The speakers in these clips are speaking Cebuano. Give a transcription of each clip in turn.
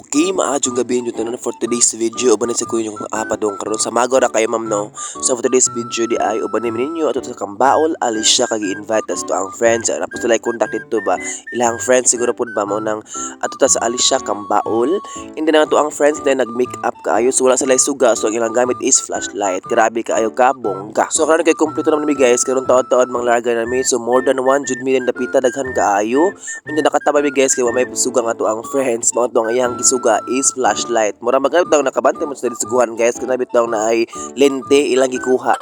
Okay, maayong gabi inyo tanan. For today's video, uban sa kuyo yung apat dong karon sa mago ra kayo, ma'am, no. So for today's video di ay uban ni ninyo ato sa Kambaol, Alicia, kag invite us to ang friends. Tapos sila contact dito ba. Ilang friends siguro pud ba mo nang ato ta sa Alicia Kambaol. Hindi na to ang friends na nag-make up kaayo, so wala sila suga, so ang ilang gamit is flashlight. Grabe kaayo ka bongga. So karon kay kompleto naman mi, guys, karon taod-taod manglarga nami. So more than one jud mi dapita, daghan kaayo. Unya nakataba mi, guys, kay wa may suga nga to ang friends. Mao to ang iyang gisuga is flashlight. Mura magamit daw nakabante mo sa suguhan, guys, kana bitaw na ay lente ilang gikuha.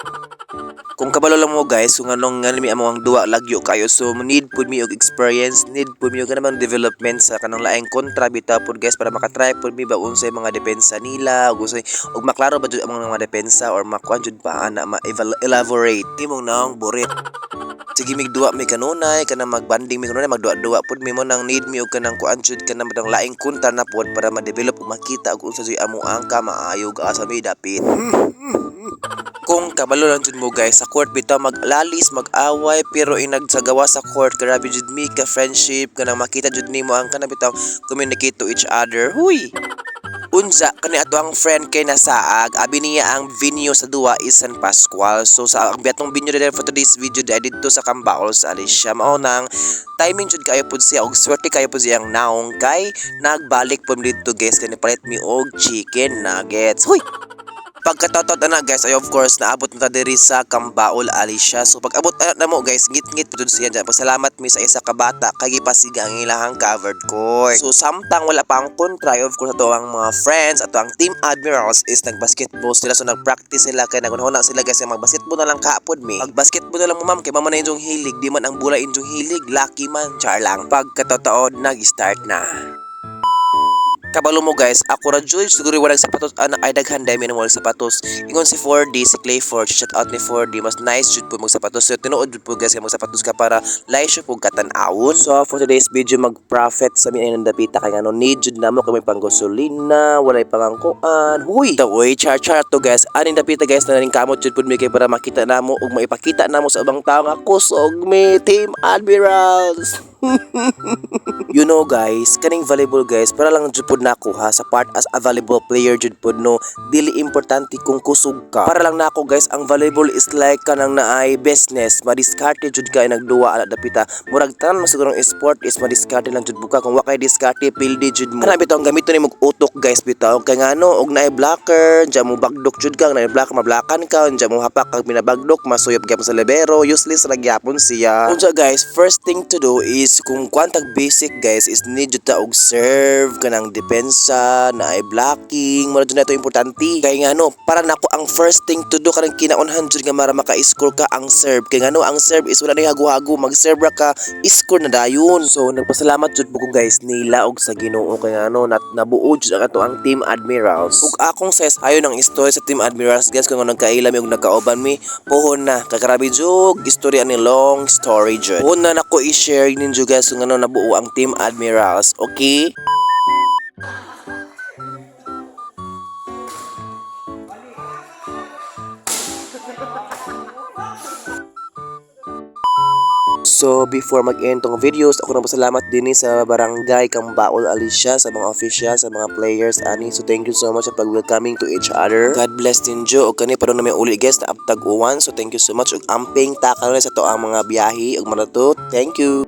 Kung kabalo lang mo, guys, kung anong nga mi among ang duwa lagyo kayo, so need pud mi og experience, need pud mi og kanang development sa kanang laing kontra bitaw pud, guys, para makatry pud mi ba unsay mga depensa nila ug unsay ug maklaro ba jud among mga depensa or makuan jud ba ana ma-elaborate imong naong burit. Sige mig duwa mi kanunay, kanang magbanding mi kanunay, magduwa-duwa pud mi mo nang need mi og kanang kuan jud, kanang batang laing kontra na pud para ma-develop ug makita og unsa jud amo ang kamaayo asa mi dapit. Kung kabalo lang jud mo, guys, sa court bitaw maglalis, mag-away, pero inag sa gawa sa court, grabe jud mi ka friendship, kanang makita jud nimo ang kanang bitaw communicate to each other. Huy! Unsa kani ato ang friend kay nasaag, abi niya ang venue sa duwa is San Pascual. So sa ang atong venue diri for today's video di didto sa Kambaol sa Alicia. Mao nang timing jud kayo pud siya og swerte kayo pud siyang naong kay nagbalik pud didto, guys, kay nipalit mi og chicken nuggets. Huy! Pagkatatot na, guys, ay of course naabot na ta diri sa Kambaol, Alicia. So pag abot na mo, guys, ngit-ngit pud siya dyan. Pasalamat mi sa isa ka bata kay gipasiga ang ilahang covered court. So samtang wala pa ang kontra, of course ato ang mga friends, ato ang Team Admirals is nagbasketball sila. So nagpractice sila kay nagunahuna sila, guys, nga magbasketball na lang kaapod mi. Magbasketball na lang mo, ma'am, kay mama na inyong hilig, di man ang bula inyong hilig, lucky man, char lang. Pagkatotoo, nag-start na. Kabalo mo, guys, ako ra jud siguro walang sapatos anak ay daghan dami nang walang sapatos. Ingon si 4D, si Clayford, shout out ni 4D, mas nice jud po magsapatos. So tinuod jud po, guys, kay magsapatos ka para lahi siya po katan-awon. So for today's video mag-profit sa mi ang dapita kay ngano need jud namo kay may panggasolina, walay pangangkuan. Huy, uy, char char to, guys. Aning dapita, guys, na ning kamot jud pud mi kay para makita namo ug maipakita namo sa ubang tawo nga kusog mi, Team Admirals. Guys, kaning volleyball, guys, para lang jud pud nako ha, sa part as a volleyball player jud pud, no, dili importante kung kusog ka. Para lang nako, guys, ang volleyball is like kanang naay business, madiskarte jud ka nagduwa ala dapita. Murag tanan mo siguro ang sport is madiskarte lang jud buka. Kung wa kay diskarte, pildi jud mo. Kana bitaw ang gamiton nimo og utok, guys, bitaw. Kay ngano og naay blocker, diyan mo bagdok jud ka, naay blocker mablakan ka, diyan mo hapak kag binabagdok, masuyop gyapon sa libero, useless ra gyapon siya. Unsa, guys, first thing to do is kung kwantag basic, guys, is need jud ta og serve, kanang depensa, naay blocking, mo jud na ito importante. Kay ngano, para nako ang first thing to do kanang kinaunhan jud nga mara maka-score ka ang serve. Kay ngano ang serve is wala na hago-hago, mag-serve ra ka, score na dayon. So nagpasalamat jud ko, guys, nila og sa Ginoo kay ngano nabuo jud ang ato ang Team Admirals. Ug akong ses ayo ng istorya sa Team Admirals, guys, kung nagkaila mi og nagkauban mi pohon na kagrabe jud istorya ni, long story jud. Pohon na nako i-share ninyo, guys, kung ano nabuo ang Team Admirals. Okay? So, before mag-end tong videos, ako na pasalamat din eh sa Barangay Kambaol Alicia, sa mga official, sa mga players, ani. So, thank you so much sa pag-welcoming to each other. God bless ninyo. O kani, pa na may uli, guys, na aptag uwan. So, thank you so much. Ug amping takal sa to ang mga biyahe. Ug manato. Thank you.